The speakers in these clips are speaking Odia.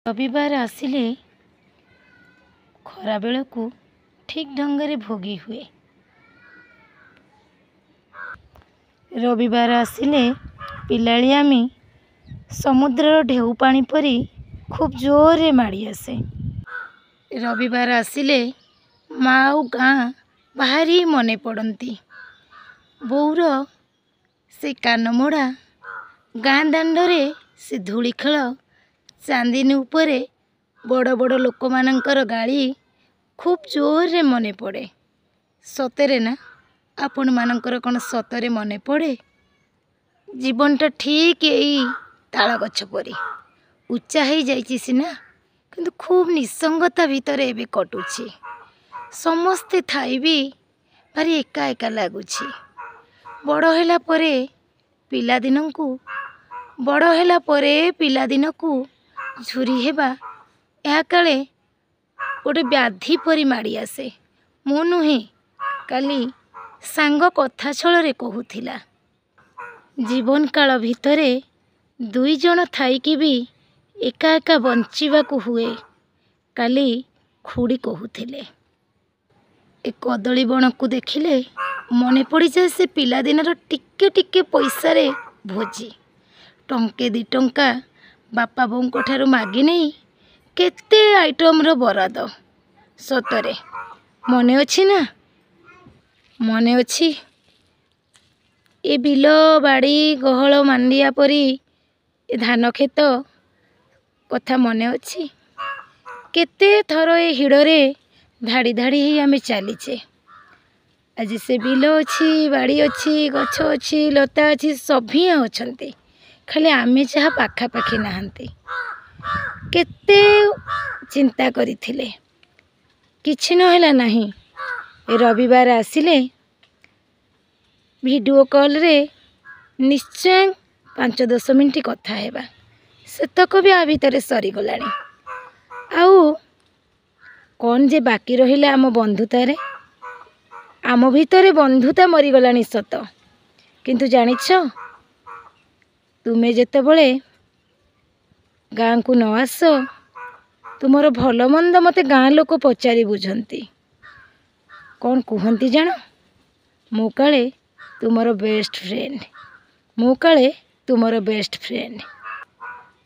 ରବିବାର ଆସିଲେ ଖରାବେଳକୁ ଠିକ୍ ଢଙ୍ଗରେ ଭୋଗୀ ହୁଏ। ରବିବାର ଆସିଲେ ପିଲାଳିଆମି ସମୁଦ୍ରର ଢେଉ ପାଣି ପରି ଖୁବ୍ ଜୋରରେ ମାଡ଼ି ଆସେ। ରବିବାର ଆସିଲେ ମା ଆଉ ଗାଁ ଭାରି ମନେ ପଡ଼ନ୍ତି। ବୋଉର ସେ କାନମୋଡ଼ା, ଗାଁ ଦାଣ୍ଡରେ ସେ ଧୂଳି ଖେଳ, ଚାନ୍ଦିନୀ ଉପରେ ବଡ଼ ବଡ଼ ଲୋକମାନଙ୍କର ଗାଳି ଖୁବ୍ ଜୋରରେ ମନେ ପଡ଼େ। ସତରେ ନା, ଆପଣମାନଙ୍କର କ'ଣ ସତରେ ମନେ ପଡ଼େ? ଜୀବନଟା ଠିକ୍ ଏଇ ତାଳ ଗଛ ପରି ଉଚ୍ଚା ହେଇଯାଇଛି ସିନା, କିନ୍ତୁ ଖୁବ୍ ନିଃସଙ୍ଗତା ଭିତରେ ଏବେ କଟୁଛି। ସମସ୍ତେ ଥାଇ ବି ଭାରି ଏକା ଏକା ଲାଗୁଛି। ବଡ଼ ହେଲା ପରେ ପିଲାଦିନଙ୍କୁ ବଡ଼ ହେଲା ପରେ ପିଲାଦିନକୁ ଝୁରି ହେବା, ଏହା କାଳେ ଗୋଟେ ବ୍ୟାଧି ପରି ମାଡ଼ି ଆସେ। ମୁଁ ନୁହେଁ, କାଲି ସାଙ୍ଗ କଥା ଛଳରେ କହୁଥିଲା। ଜୀବନ କାଳ ଭିତରେ ଦୁଇ ଜଣ ଥାଇକି ବି ଏକା ଏକା ବଞ୍ଚିବାକୁ ହୁଏ, କାଲି ଖୁଡ଼ି କହୁଥିଲେ। ଏ କଦଳୀ ବଣକୁ ଦେଖିଲେ ମନେ ପଡ଼ିଯାଏ ସେ ପିଲାଦିନର ଟିକେ ଟିକେ ପଇସାରେ ଭୋଜି। ଟଙ୍କେ 2 ଟଙ୍କା ବାପା ବୋଉଙ୍କ ଠାରୁ ମାଗି ନେଇ କେତେ ଆଇଟମ୍ର ବରାଦ। ସତରେ ମନେ ଅଛି ନା? ମନେ ଅଛି ଏ ବିଲ ବାଡ଼ି ଗହଳ ମାଣ୍ଡିଆ ପରି ଏ ଧାନ କ୍ଷେତ କଥା ମନେ ଅଛି? କେତେ ଥର ଏ ହିଡ଼ରେ ଧାଡ଼ି ଧାଡ଼ି ହେଇ ଆମେ ଚାଲିଛେ। ଆଜି ସେ ବିଲ ଅଛି, ବାଡ଼ି ଅଛି, ଗଛ ଅଛି, ଲତା ଅଛି, ସଭିଏଁ ଅଛନ୍ତି, ଖାଲି ଆମେ ଯାହା ପାଖାପାଖି ନାହାନ୍ତି। କେତେ ଚିନ୍ତା କରିଥିଲେ, କିଛି ନହେଲା ନାହିଁ। ରବିବାର ଆସିଲେ ଭିଡ଼ିଓ କଲ୍ରେ ନିଶ୍ଚୟ 5-10 ମିନିଟ୍ କଥା ହେବା, ସେତକ ବି ଆ ଭିତରେ ସରିଗଲାଣି। ଆଉ କ'ଣ ଯେ ବାକି ରହିଲା ଆମ ବନ୍ଧୁତାରେ? ଆମ ଭିତରେ ବନ୍ଧୁତା ମରିଗଲାଣି ସତ, କିନ୍ତୁ ଜାଣିଛ, ତୁମେ ଯେତେବେଳେ ଗାଁକୁ ନ ଆସ, ତୁମର ଭଲ ମନ୍ଦ ମୋତେ ଗାଁ ଲୋକ ପଚାରି ବୁଝନ୍ତି। କ'ଣ କୁହନ୍ତି ଜାଣ? ମୁଁ କାଳେ ତୁମର ବେଷ୍ଟ ଫ୍ରେଣ୍ଡ, ମୁଁ କାଳେ ତୁମର ବେଷ୍ଟ ଫ୍ରେଣ୍ଡ।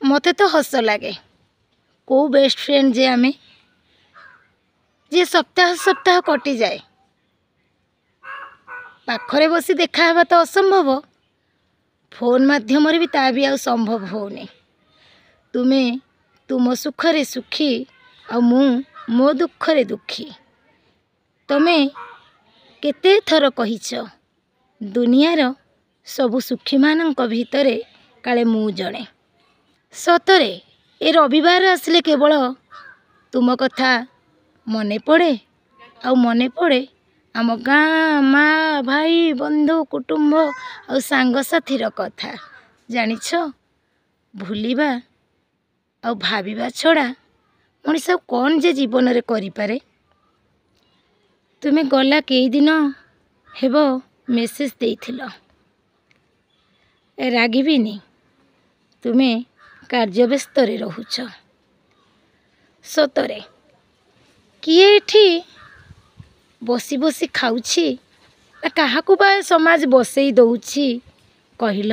ମୋତେ ତ ହସ ଲାଗେ। କେଉଁ ବେଷ୍ଟ ଫ୍ରେଣ୍ଡ ଯେ ଆମେ, ଯେ ସପ୍ତାହ ସପ୍ତାହ କଟିଯାଏ? ପାଖରେ ବସି ଦେଖାହେବା ତ ଅସମ୍ଭବ, ଫୋନ୍ ମାଧ୍ୟମରେ ବି ତା ବି ଆଉ ସମ୍ଭବ ହେଉନି। ତୁମେ ତୁମ ସୁଖରେ ସୁଖୀ ଆଉ ମୁଁ ମୋ ଦୁଃଖରେ ଦୁଃଖୀ। ତମେ କେତେ ଥର କହିଛ, ଦୁନିଆର ସବୁ ସୁଖୀମାନଙ୍କ ଭିତରେ କାଳେ ମୁଁ ଜଣେ। ସତରେ ଏ ରବିବାର ଆସିଲେ କେବଳ ତୁମ କଥା ମନେ ପଡ଼େ, ଆଉ ମନେ ପଡ଼େ ଆମ ଗାଁ, ମା, ଭାଇ, ବନ୍ଧୁ, କୁଟୁମ୍ବ ଆଉ ସାଙ୍ଗସାଥିର କଥା। ଜାଣିଛ, ଭୁଲିବା ଆଉ ଭାବିବା ଛଡ଼ା ମଣିଷ ଆଉ କ'ଣ ଯେ ଜୀବନରେ କରିପାରେ? ତୁମେ ଗଲା କେଇଦିନ ହେବ ମେସେଜ୍ ଦେଇଥିଲ, ରାଗିବିନି, ତୁମେ କାର୍ଯ୍ୟବ୍ୟସ୍ତରେ ରହୁଛ। ସତରେ କିଏ ଏଠି ବସି ବସି ଖାଉଛି ନା କାହାକୁ ବା ସମାଜ ବସେଇ ଦେଉଛି କହିଲ?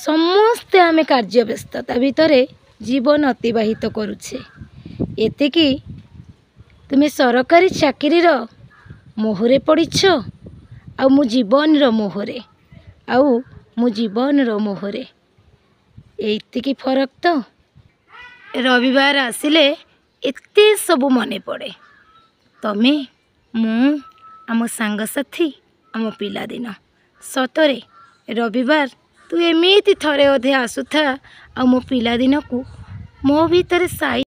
ସମସ୍ତେ ଆମେ କାର୍ଯ୍ୟବ୍ୟସ୍ତତା ଭିତରେ ଜୀବନ ଅତିବାହିତ କରୁଛେ। ଏତିକି ତୁମେ ସରକାରୀ ଚାକିରିର ମୋହରେ ପଡ଼ିଛ ଆଉ ମୁଁ ଜୀବନର ମୋହରେ, ଆଉ ମୁଁ ଜୀବନର ମୋହରେ, ଏତିକି ଫରକ ତ। ରବିବାର ଆସିଲେ ଏତେ ସବୁ ମନେ ପଡ଼େ, ତମେ, ମୁଁ, ଆମ ସାଙ୍ଗସାଥି, ଆମ ପିଲାଦିନ। ସତରେ ରବିବାର ତୁ ଏମିତି ଥରେ ଅଧେ ଆସୁଥା, ଆଉ ମୋ ପିଲାଦିନକୁ ମୋ ଭିତରେ ସାଇ